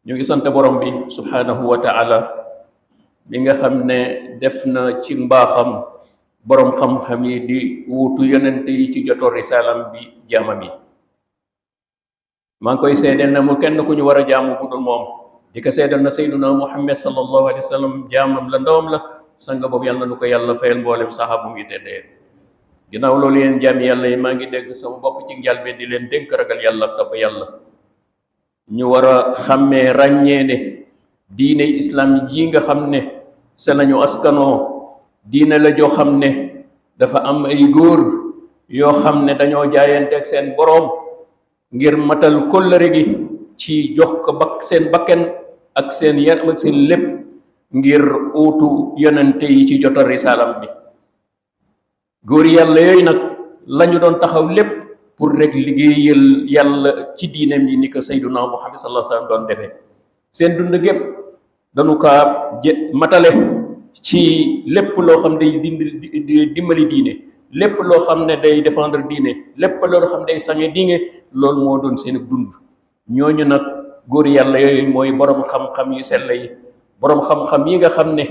ñu ngi sant borom bi subhanahu wa ta'ala bi nga xam ne def na ci mbaaxam borom xam-xam yi di wuutu yonent yi ci joto risalam bi jaamam yi maa ngi koy seedeel na mu kenn ku ñu war a jaamu bu dul moom di ko seedeel na sayyiduna muhammad sallallahu alayhi wa sallam jaamam la ndawam la sang boobu yàlla nu ko yàlla fayal mboolem saxaabum yi teddee ginnaaw loolu yéen jaam yàlla yi maa ngi dégg sama bopp ci njalbeen di leen dénk ragal yàlla ak topp yàlla ñu war a xàmmee ràññee ne diine islam ji nga xam ne sa lañu askanoo diine la joo xam ne dafa am ay góor yoo xam ne dañoo jaayanteeg seen boroom ngir matal kóllëre gi ci jox ko seen bakken ak seen yaram ak seen lépp ngir uutu yonente yi ci jotal risaalam bi góor yàlla yooyu nag lañu doon taxaw lépp pour rek liggéeyal yàlla ci diineem yi ni ko sayyiduna muhammad sallallahu alayhi wasallam doon defee seen dund gépp dañu kaa matale ci lépp loo xam day dimbali diine lépp loo xam ne day défendre diine lépp loo xam day sange diine loolu moo doon seen dund ñooñu nag góor yàlla yooyu mooy borom xam-xam yu sell yi borom xam-xam yi nga xam ne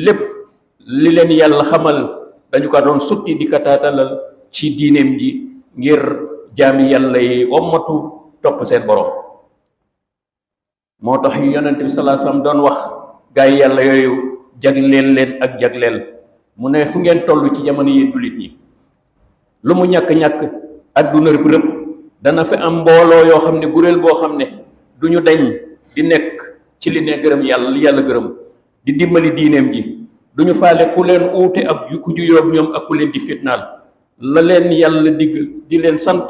lépp li leen yàlla xamal dañu ko doon sutti di ko taatalal ci diineem ji ngir jaami yàlla yi wommatu topp seen borom moo tax yonent bi sallallahu alayhi wasallam doon wax gaa yi yàlla yooyu jagleel leen ak jagleel mu ne fu ngeen toll ci jamono yi jullit ñi lu mu ñàkk-ñàkk adduna rëb dana fi am mbooloo yoo xam ne guréel boo xam ne du ñu dañ di nekk ci li ne gërëm yàlla li yàlla gërëm di dimbali diineem ji du ñu faale ku leen uute ak ku juyoog ñoom ak ku leen di fitnaal la leen yàlla digg di leen sant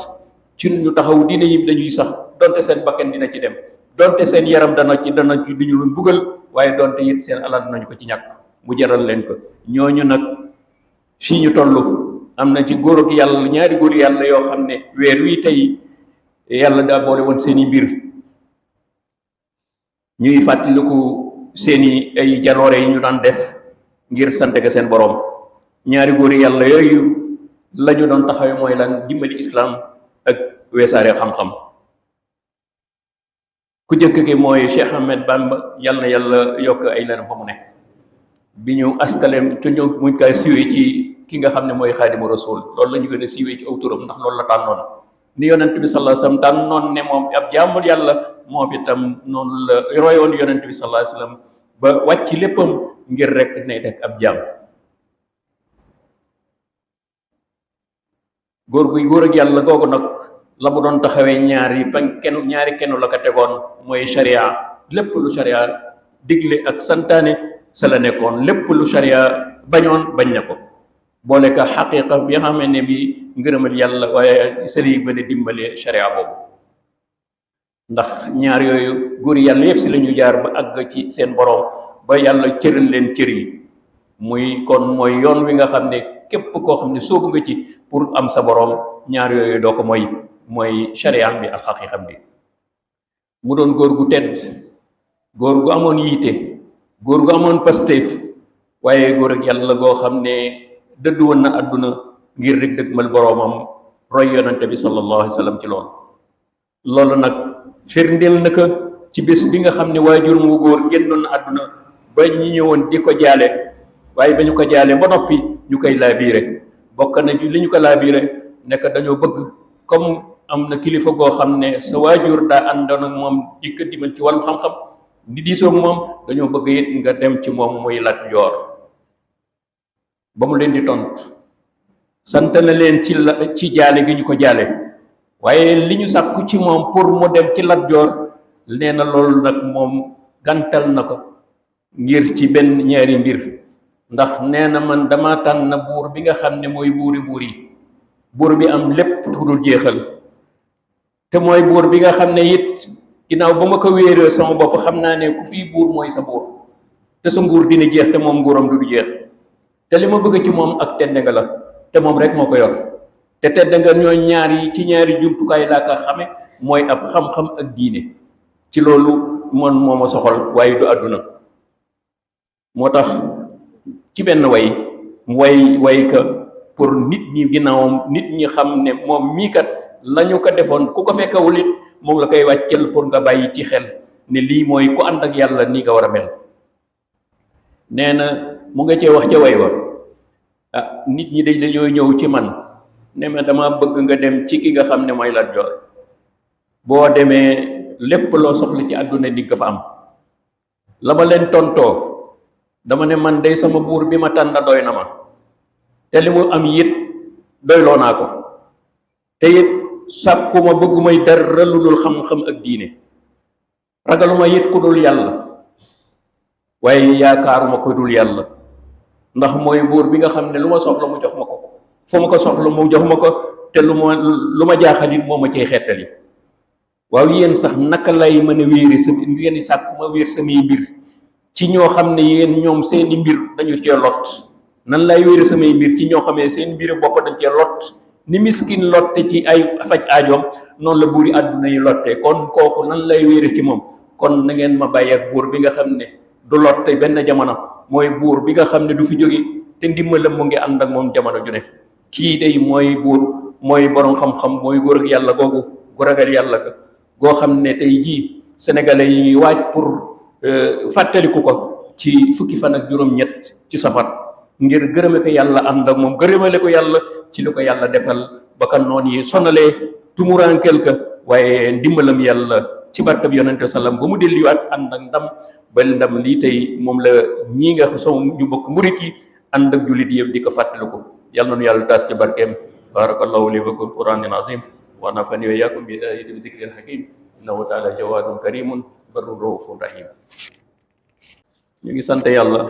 ci ñu taxaw diine yi dañuy sax donte seen bakken dina ci dem donte seen yaram dana ci du ñu leen buggal waaye donte it seen alal dinañu ko ci ñàkk mu jaral leen ko ñooñu nag fii ñu toll am na ci góor ak yàlla ñaari góor yàlla yoo xam ne weer wi tey yàlla daa boole woon seeni mbir ñuy fàttaliku seeni ay jaloore yi ñu daan def ngir sant ga seen boroom ñaari góor yàlla yooyu lañu doon taxawee mooy lan dimbali islam ak weesaare xam-xam ku jëkk ki mooy Cheikh Ahmed Bamba yàlla na yàlla yokk ay leeram fa mu ne bi ñu askaleem te ñu muñ koy siiwee ci ki nga xam ne mooy xaadimu rasul loolu la ñu gën a siiwee ci aw turam ndax loolu la tànnoon ni yonent bi sallallahu alayhi wasallam tànnoon ne moom ab jaamul yàlla moom itam noonu la royoon yonent bi sallallahu alayhi wasallam ba wàcc léppam ngir rek ne rek ab jaam góor ak yàlla googu nag la mu doon taxawee ñaari kenn la ko tegoon mooy sharia lépp lu sharia digle ak santaane sa la nekkoon lépp lu sharia bañoon bañ na ko boole ka xaqiqa bi nga xam ne bi ngërëmal yàlla waaye sëli ba ne dimbale sharia boobu ndax ñaar yooyu góor yàlla yëpp si la ñu jaar ba àgg ci seen borom ba yàlla cëral leen cër yi muy kon mooy yoon wi nga xam ne képp koo xam ne soobu nga ci pour am sa borom ñaar yooyu doo ko mooy sharia bi ak xaqiqam bi mu doon góor gu tedd góor gu amoon yiite góor gu amoon pasteef waaye góor ak yàlla goo xam ne dëddu woon na àdduna ngir rek dëgmal boroomam roy yonante bi sallallahu alayhi wa sallam ci loolu nag firndeel na ko ci bés bi nga xam ne waajur mu góor génnoon na àdduna ba ñi ñëwoon di ko jaale waaye ba ñu ko jaale ba noppi ñu koy laabiire bokk na li ñu ko laabiire nekk dañoo bëgg comme am na kilifa goo xam ne sa waajur daa àndoon ak moom di ko dimbal ci wàllu xam-xam di diisoog moom dañoo bëgg it nga dem ci moom muy Lat Joor ba mu leen di tontu sant na leen ci jaale gi ñu ko jaale waaye li ñu sàkku ci moom pour mu dem ci Lat Joor nee na loolu nag moom gantal na ko ngir ci benn ñaari mbir ndax nee na man dama tànn buur bi nga xam ne mooy buuri buur yi buur bi am lépp tudul jeexal te mooy buur bi nga xam ne it ginnaaw ba ma ko wéeree sama bopp xam naa ne ku fii buur mooy sa buur te sa nguur dina jeex te moom nguuram du jeex te li ma bëgg ci moom ak tedd nga la te moom rek moo ko yor te tedd nga ñooy ñaari jumtukaay laa ko xame mooy ab xam-xam ak diine ci loolu man moo ma soxal waaye du àdduna moo tax ci benn way ka pour nit ñi ginnaawam nit ñi xam ne moom mii kat lañu ko defoon ku ko fekkawul it moom la koy wàccel pour nga bàyyi ci xel ne lii mooy ku ànd ak yàlla nii nga war a mel. nee na mu nga cee wax ca way wa nit ñi dañoo ñëw ci man ne ma dama bëgg nga dem ci ki nga xam ne mooy Lat Joor boo demee lépp loo soxla ci àdduna di nga fa am. la ma leen tontoo dama ne man day sama buur bi ma tànn doy na ma te li mu am it doyloo naa ko te it sàkkuma bëgg may dara lu dul xam-xam ak diine ragaluma it ku dul yàlla waaye yaakaaruma ko dul yàlla ndax mooy buur bi nga xam ne lu ma soxla mu jox ma ko fu ma ko soxla mu jox ma ko te lu ma jaaxal it moo ma cay xettali. waaw yéen sax naka lay mën a wéeri sa ngeen di sàkk ma wéer samay mbir ci ñoo xam ne yéen ñoom seeni mbir dañu cee lot nan lay wéeri samay mbir ci ñoo xam ne seen mbir bopp dañ cee lot ni miskin lotte ci ay faj aajoom noonu la buuri àdduna yi lotte kon kooku nan lay wéeri ci moom. kon na ngeen ma bàyyi ak buur bi nga xam ne du lotte benn jamono mooy buur bi nga xam ne du fi jóge te ndimbalam mu ngi ànd ak moom jamono ju ne. kii day mooy buur mooy borom xam-xam mooy góor ak yàlla googu gu ragal yàlla ka goo xam ne tey jii sénégalais yi ñuy waaj pour fàttaliku ko ci fukki fan ak juróom-ñett ci safar ngir gërëme ko yàlla ànd ak moom gërëmale ko yàlla ci li ko yàlla defal ba kan noonu yi sonalee tumuraankel ka waaye ndimbalam yàlla ci barkab yonente sallam ba mu delluwaat ànd ak ndam ba ndam lii tey moom la ñii nga so ñu bokk murit yi ànd ak jullit yëpp di ko fàttaliku yàlla noonu yàlla taas ci barkeem barakallahu li wa bil qur'anil azim wa nafani wa iyyakum bi ayatil zikril hakim innahu ta'ala jawadun karimun barrun raufur rahim. ñu ngi sant yàlla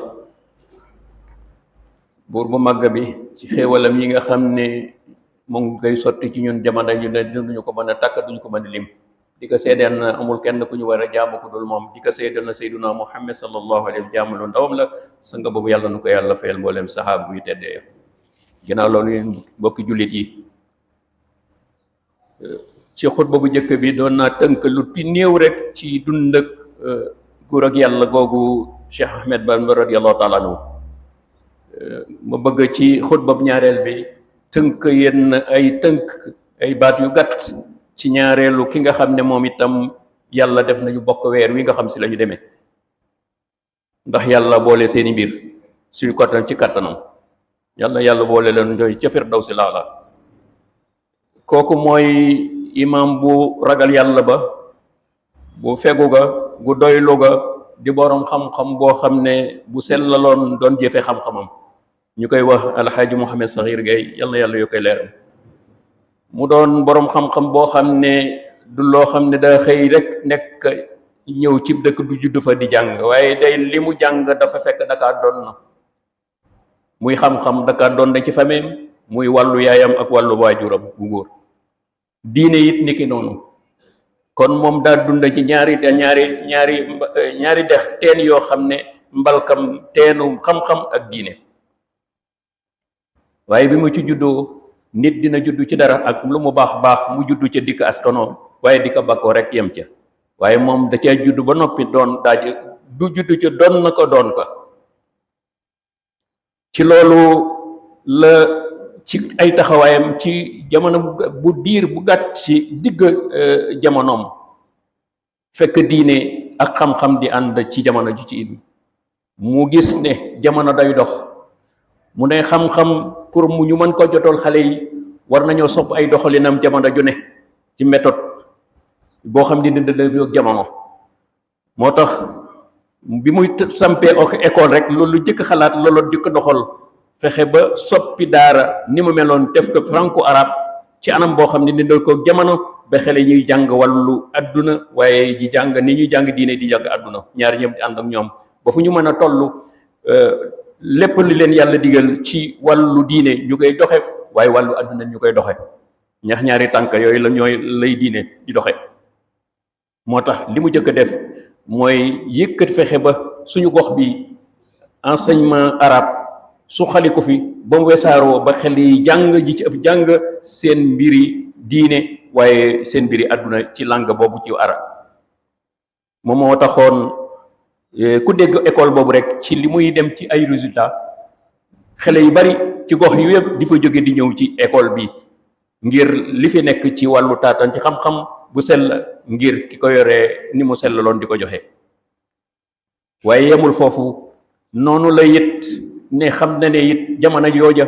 buur bu màgg bi ci xéewalam yi nga xam ne mu ngi koy sotti ci ñun jamono ñu ne duñu ko mën a takk duñu ko mën a lim di ko seedeel na amul kenn ku ñu war a jaamu ko dul moom di ko seedeel na sayyiduna Muhammad sallallahu alayhi wa jaamu lu ndawam la sa nga boobu yàlla nu ko yàlla fayal mboolem saxaaba yu teddee. ginnaaw loolu yéen mbokki jullit yi ci xutba bu njëkk bi doon naa tënk lu ti néew rek ci dund ak góor ak yàlla googu Cheikh Ahmed Bamba radiyallahu taala anhu ma bëgg ci xutba bu ñaareel bi tënk yenn ay baat yu gàtt ci ñaareelu ki nga xam ne moom itam yàlla def nañu bokk weer wi nga xam si la ñu demee ndax yàlla boole seeni mbir suñu kattan ci kattanam yàlla boole leen ñooy ca firdawsi laala kooku mooy imam bu ragal yàlla ba bu fegu ga bu doylu ga di borom xam-xam boo xam ne bu sellaloon doon jëfe xam-xamam ñu koy wax alxaaji Mouhamed Sakhir Gaye yàlla yoo koy leeram mu doon borom xam-xam boo xam ne du loo xam ne da xëy rek nekk ñëw ci dëkk du judd fa di jàng waaye day li mu jàng dafa fekk dakaa doon na muy xam-xam dakaa doon na ci fameem muy wàllu yaayam ak wàllu waajuram bu góor diine it niki noonu kon moom daa dund ci ñaari dex teen yoo xam ne mbalkam teenu xam-xam ak diine waaye bi mu ci juddoo nit dina juddu ci dara ak lu mu baax mu juddu ca dikk askanoon waaye di ko bakkoo rek yem ca waaye moom da caa juddu ba noppi doon daaj du juddu ca doon na ko doon ko ci loolu la ci ay taxawaayam ci jamono bu diir bu gàtt ci digg jamonoom fekk diine ak xam-xam di ànd ci jamono ji ci mu gis ne jamono day dox mu ne xam-xam pour mu ñu mën ko jotool xale yi war nañoo sopp ay doxalinam jamono ju ne ci méthode boo xam ne dina jamono moo tax bi muy sampee école rek loolu jëkk xalaat loolu jëkk doxal fexe ba soppi daara ni mu meloon def ko franco arabe ci anam boo xam ne dina ko jamono ba xale ñuy jàng wàllu adduna waaye ji jàng ni ñuy jàng diine di jàng adduna ñaar ñëpp di ànd ak ñoom ba fu ñu mën a toll lépp li leen yàlla digal ci wàllu diine ñu koy doxe waaye wàllu adduna ñu koy doxe ñaari tànk yooyu la ñooy lay diine di doxe moo tax li mu jëkk a def mooy yëkkat fexe ba suñu gox bi enseignement arabe su xali ko fi ba mu wesaaroo ba xel yi jàng ji ci ëpp jàng seen mbiri diine waaye seen mbiri adduna ci langue boobu ci arab moom moo taxoon ku dégg école boobu rek ci li muy dem ci ay résultats xale yu bari ci gox yu yëpp di fa jóge di ñëw ci école bi ngir li fi nekk ci wàllu taatan ci xam-xam bu sell ngir ki ko yoree ni mu sellaloon di ko joxe. waaye yemul foofu, noonu la it ne xam na ne it jamono jooja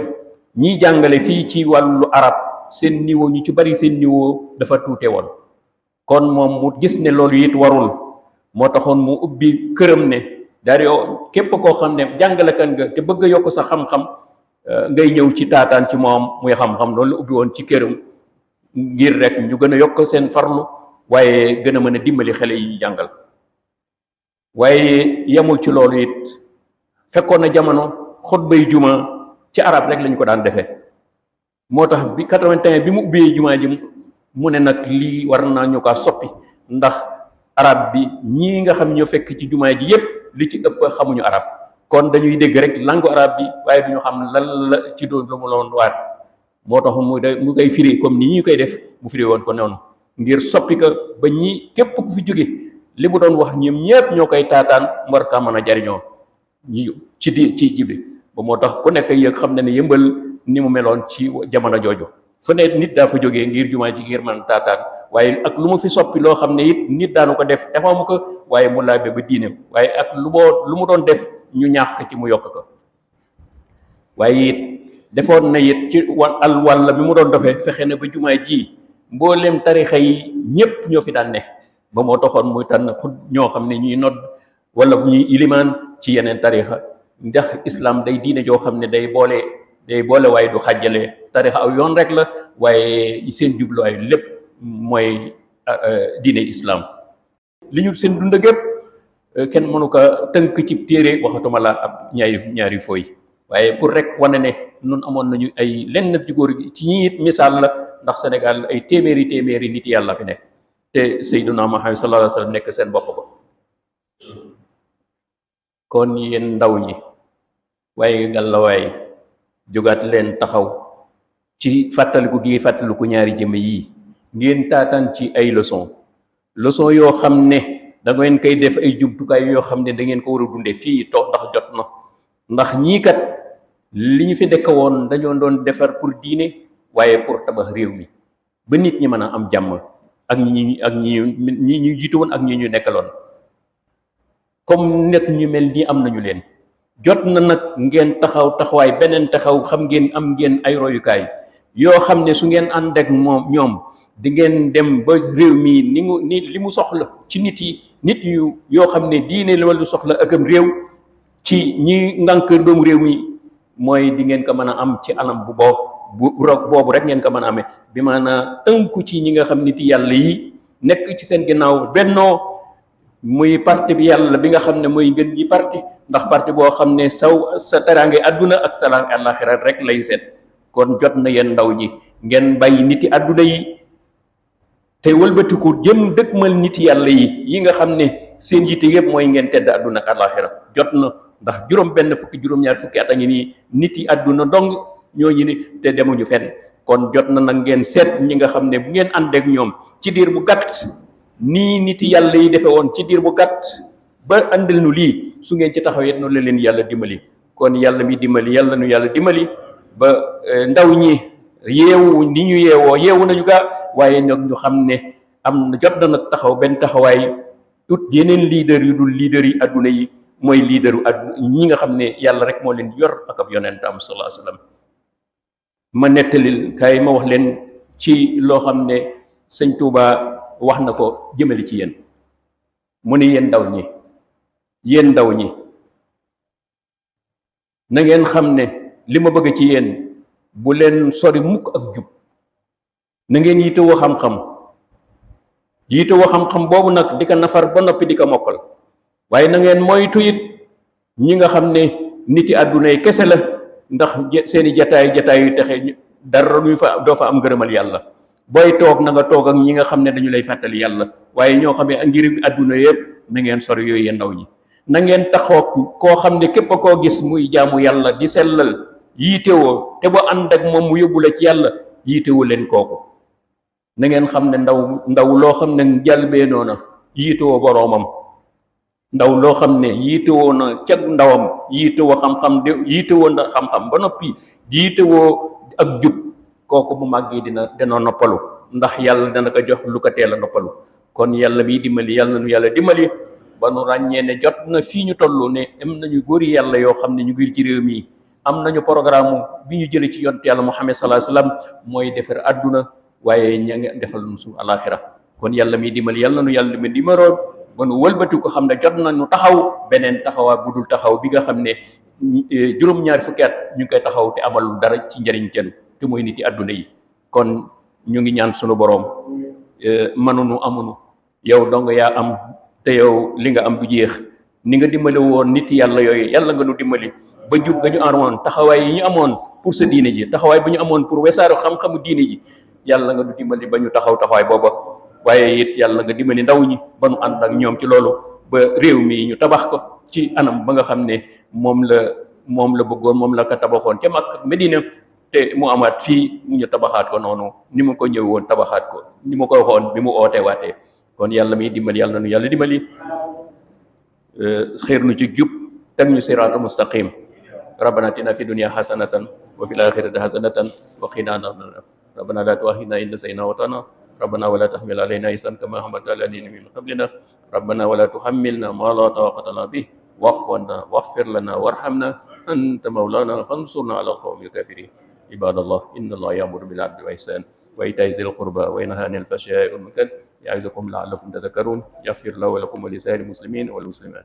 ñiy jàngale fii ci wàllu arab seen niveau ñu ci bari seen niveau dafa tuute woon. kon moom mu gis ne loolu it warul, moo taxoon mu ubbi këram ne dari képp koo xam ne jàngalekan nga te bëgg a yokk sa xam-xam ngay ñëw ci taataan ci moom muy xam-xam. loolu la ubbi woon ci këram ngir rek ñu gën a yokk seen farlu waaye gën a mën a dimbali xale yi jàngal. waaye yemul ci loolu it fekkoon na jamono xutbay juma ci arab rek lañ ko daan defee. moo tax bi 81 bi mu ubbee jumaa ji mu ne nag lii war naa ñu ko soppi, ndax arab bi ñii nga xam ñoo fekk ci jumaa ji yépp li ci ëpp xamuñu arab. kon dañuy dégg rek langue arabe bi waaye duñu xam lan la ci doon lu mu loon waat. moo tax mu koy firi comme ni ñu koy def mu firi woon ko noonu ngir soppi ko ba ñi képp ku fi jóge li mu doon wax ñoom ñépp ñoo koy taataan war kaa mën a jariñoo ñi ci jibi ba moo tax ku nekk yëg xam ne ne Yëmbal ni mu meloon ci jamono jooju. fu ne nit daa fa jógee ngir jumaa ji ngir mën taataan, waaye ak lu mu fi soppi loo xam ne it nit daanu ko def defaamu ko waaye mu laabe ba diineem, waaye ak lu mu doon def ñu ñaax ko ci mu yokk ko. waaye it defoon na it ci wàll bi mu doon defee fexe na ba jumaa ji mbooleem tarixa yi ñépp ñoo fi daan ne, ba moo taxoon muy tànn ñoo xam ne ñuy nodd wala bu ñuy ilimaan ci yeneen tarixa. ndax islam day diine joo xam ne day boole waaye du xàjjale. tarixa aw yoon rek la waaye seen jubluwaay lépp mooy diine islam. li ñu seen dund gépp kenn mënu ko tënk ci téere, waxatuma la ab ñaari fooy. waaye pour rek wane ne nun amoon nañu ay lenn ci góor gi ci ñi it misaal la, ndax Sénégal ay téeméeri nit yàlla fi nekk te Seydina Muhammad sallallahu alayhi wa sallam nekk seen bopp ko. kon yéen ndaw ñi waaye gàllawaay jógaat leen taxaw ci fàttaliku ñaari jëmm yi, ngeen taataan ci ay leçon yoo xam ne da ngeen koy def ay jumtukaay yoo xam ne da ngeen ko war a dunde fii toog ndax jot na. ndax ñii kat li ñu fi dekk woon dañoo doon defar pour diine waaye pour tabax réew mi ba nit ñi mën a am jàmm ak ñi ñu jiitu woon ak ñi ñu nekkaloon. comme nekk ñu mel nii am nañu leen, jot na nag ngeen taxawaay beneen taxaw. xam ngeen am ngeen ay royukaay yoo xam ne su ngeen ànd ak ñoom di ngeen dem ba réew mi li mu soxla ci nit yoo xam ne diine la wala soxla ak am réew ci ñi ngànk doomu réew mi mooy di ngeen ko mën a am ci anam boobu rek ngeen ko mën a amee bi maanaam tënku ci ñi nga xam nit yàlla yi nekk ci seen ginnaaw bennoo muy parti bi yàlla bi nga xam ne mooy ngeen ji parti, ndax parti boo xam ne sa teraange àdduna ak sa teraange àllaaxira rek lay seet. kon jot na yéen ndaw ñi ngeen bàyyi niti àdduna yi te wëlbatiku jëm dëkkmal niti yàlla yi nga xam ne seen yitte yëpp mooy ngeen tedd àdduna ak àllaaxira. jot na, ndax juróom-ñaar fukki at a ngi nii nit yi àdduna dong ñooñu ni te demuñu fenn. kon jot na nag ngeen seet ñi nga xam ne bu ngeen ànd ak ñoom ci diir bu gàtt nii nit yàlla yi defe woon ci diir bu gàtt ba andil nu lii, su ngeen ci taxawee noonu la leen yàlla dimbali. kon yàlla mi dimbali yàlla nu yàlla dimbali ba ndaw ñi yeewu ni ñu yeewu nañu gaa, waaye nag ñu xam ne am na jot na nag taxaw benn taxawaay ut yeneen leader yu dul leader yi adduna yi, mooy leaderu adduna ñi nga xam ne yàlla rek moo leen yor ak ab yonentam sallallahu alayhi wasallam. ma nettalil kay ma wax leen ci loo xam ne sëñ Touba wax na ko jëmali ci yéen. mu ne yéen ndaw ñi na ngeen xam ne li ma bëgg ci yéen bu leen sori mukk ak jub, na ngeen yitewoo xam-xam boobu nag di ko nafar ba noppi di ko mokkal. waaye na ngeen moytu it ñi nga xam ne niti àdduna yi kese la, ndax seeni jataay yu texe dara doo fa am ngërëmal yàlla. booy toog na nga toog ak ñi nga xam ne dañu lay fàttali yàlla, waaye ñoo xam ne ngir àdduna yëpp na ngeen sori yooyu yéen ndaw ñi. na ngeen taxaw koo xam ne képp koo gis muy jaamu yàlla di sellal yiitewoo te ba ànd ak moom mu yóbbu la ci yàlla, yiitewoo leen kooku. na ngeen xam ne ndaw loo xam ne jalbeenoo na yiitewoo boroomam, ndaw loo xam ne yiitewoo na cag ndawam, yiitewoo xam-xam ba noppi yiitewoo ak jub, kooku bu màggee dina noppalu. ndax yàlla dana ko jox lu ko teel a noppalu. kon yàlla miy dimbali yàlla nañu yàlla dimbali ba nu ràññee ne jot na fii ñu toll ne am nañu góori yàlla yoo xam ne ñu ngi ci réew mi am nañu programme bi ñu jëlee ci yonent yàlla Muhammad sallallahu alayhi wasallam mooy defar àdduna waaye ña nga defal nu suñu alaxira. kon yàlla miy dimbali yàlla nañu yàlla dimbali dimaroon ba nu wëlbati ko xam ne jot nañu taxaw beneen taxawaa bu dul taxaw bi nga xam ne juróom-ñaari fukki at ñu ngi koy taxaw te amal dara ci njëriñ kenn te mooy nit yi àdduna yi. kon ñu ngi ñaan sunu boroom manunu amunu yow dong yaa am te yow li nga am du jeex. ni nga dimbali woon nit yàlla yooyu yàlla nga nu dimbali ba jub ga ñu amoon taxawaay yi ñu amoon pour sa diine ji taxawaay bu ñu amoon pour wesaare xam-xamu diine ji yàlla nga nu dimbali ba ñu taxaw taxawaay booba. waaye it yàlla nga dimbali ndaw ñi ba nu ànd ak ñoom ci loolu ba réew mi ñu tabax ko ci anam ba nga xam ne moom la bëggoon moom la ko tabaxoon ca Makka Medina te mu amaat fii ñu tabaxaat ko noonu ni mu ko ñëw woon tabaxaat ko ni mu ko waxoon bi mu ootee waatee. kon yàlla miy dimbali yàlla nu yàlla dimbali xeer nu ci jub teg ñu siraatal mustaqim. rabbana atina fi dunya hasanatan wa fil akhirati hasanatan wa qina adhaban nar. rabbana la tu'akhidhna in nasina wa ata'na rabbana wa la tahmil alaina isran kama hamalta ala alladhina min qablina rabbana wa la tuhammilna ma la taqata lana bih wa'fu 'anna waghfir lana warhamna anta maulana fansurna 'ala alqawmil kafirin. ibadallah innallaha ya'muru bil 'adli wal ihsan wa ita'i dhil qurba wa yanha 'anil fahsya'i wal munkar ya'idukum la'allakum tadhakkarun. yaghfir lahu wa lakum wa lisa'iril muslimin wal muslimat.